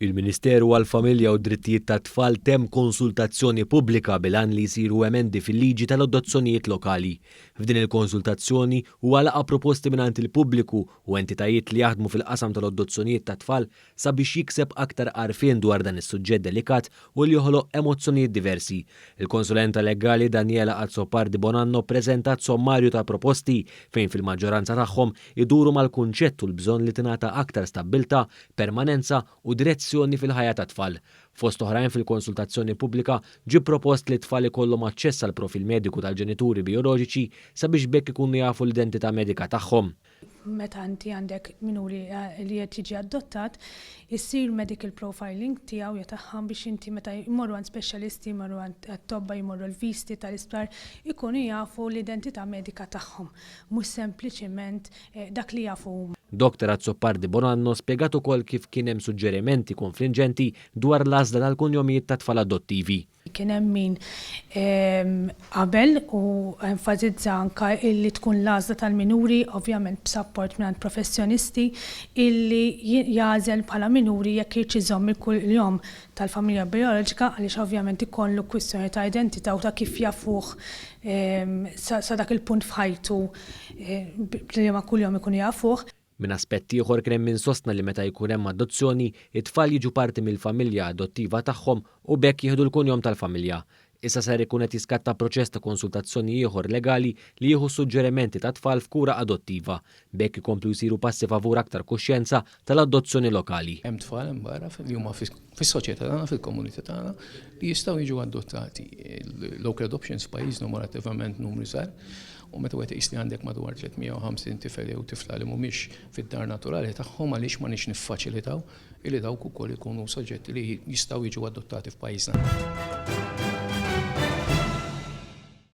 Il-Ministeru għall-Familja u d-Drittijiet tat-Tfal temm konsultazzjoni pubblika bil-għan li jsiru emendi fil-liġi tal-adozzjonijiet lokali. F'din il-konsultazzjoni huwa laqa' proposti mingħand il-pubbliku u entitajiet li jaħdmu fil-qasam tal-adozzjonijiet tat-tfal sabiex jikseb aktar għarfien dwar dan is-suġġett delikat u li joħloq emozzjonijiet diversi. Il-konsulenta legali Daniela Azzopardi Bonanno ppreżentat sommarju ta' proposti fejn fil-maġġoranza tagħhom iduru mal-kunċett u l-bżonn li tingħata aktar stabbiltà, permanenza u direzzjoni fil-ħajja tat-tfal. Fost oħrajn fil-konsultazzjoni pubblika ġie propost li t-tfal ikollhom aċċess għall-profil mediku tal-ġenituri bijoloġiċi sabiex b'hekk ikunu jafu l-identità medika tagħhom. Meta inti għandek minuri li qed jiġi adottat, issir medical profiling tiegħu jew tagħha biex inti meta jmorru għand speċjalisti, jmorru għand tobba, jmorru l-visti tal-isptar, ikunu jafu l-identità medika tagħhom, mhux sempliċiment dak li jafu huma. Dottor Azzopardi Bonanno spjegat ukoll kif kien hemm suġġerimenti konflinġenti dwar l-għażla tal-kunjomijiet tat-tfal adottivi. Kien hemm min qabel u enfasizza anke illi tkun l-għażla tal-minuri, ovvjament b'sapport mingħand professjonisti, illi jagħżel bħala minuri jekk iridx iżomm il-kunjom tal-familja bijoloġika għaliex ovvjament ikollu kwistjoni ta' identità u ta' kif jafuh sa dak il-punt f'ħajtu b'liema kuljom ikunu jafuh. Minn aspett ieħor kien hemm min sostna li meta jkun hemm adozzjoni, it-tfal jiġu parti mill-familja adottiva tagħhom u b'hekk jieħdu l-kunjom tal-familja. Issa ser ikun qed jiskatta proċess ta' konsultazzjoni ieħor legali li jieħu s-suġġerimenti tat-tfal f'kura adottiva. B'hekk ikomplu jsiru passi favur aktar kuxjenza tal-adozzjoni lokali. Hemm tfal hemm barra li huma fis-soċjetà tagħna, fil-komunità tagħna li jistgħu jiġu adottati. Local adoptions f'pajjiżna huma relattivament numri żgħar u meta wieħed iqis li għandek madwar 350 tifel jew tifla li mhumiex fid-dar naturali tagħhom għaliex m'għandniex niffaċilitaw illi dawk ukoll ikunu soġġetti li jistgħu jiġu adottati f'pajjiżna.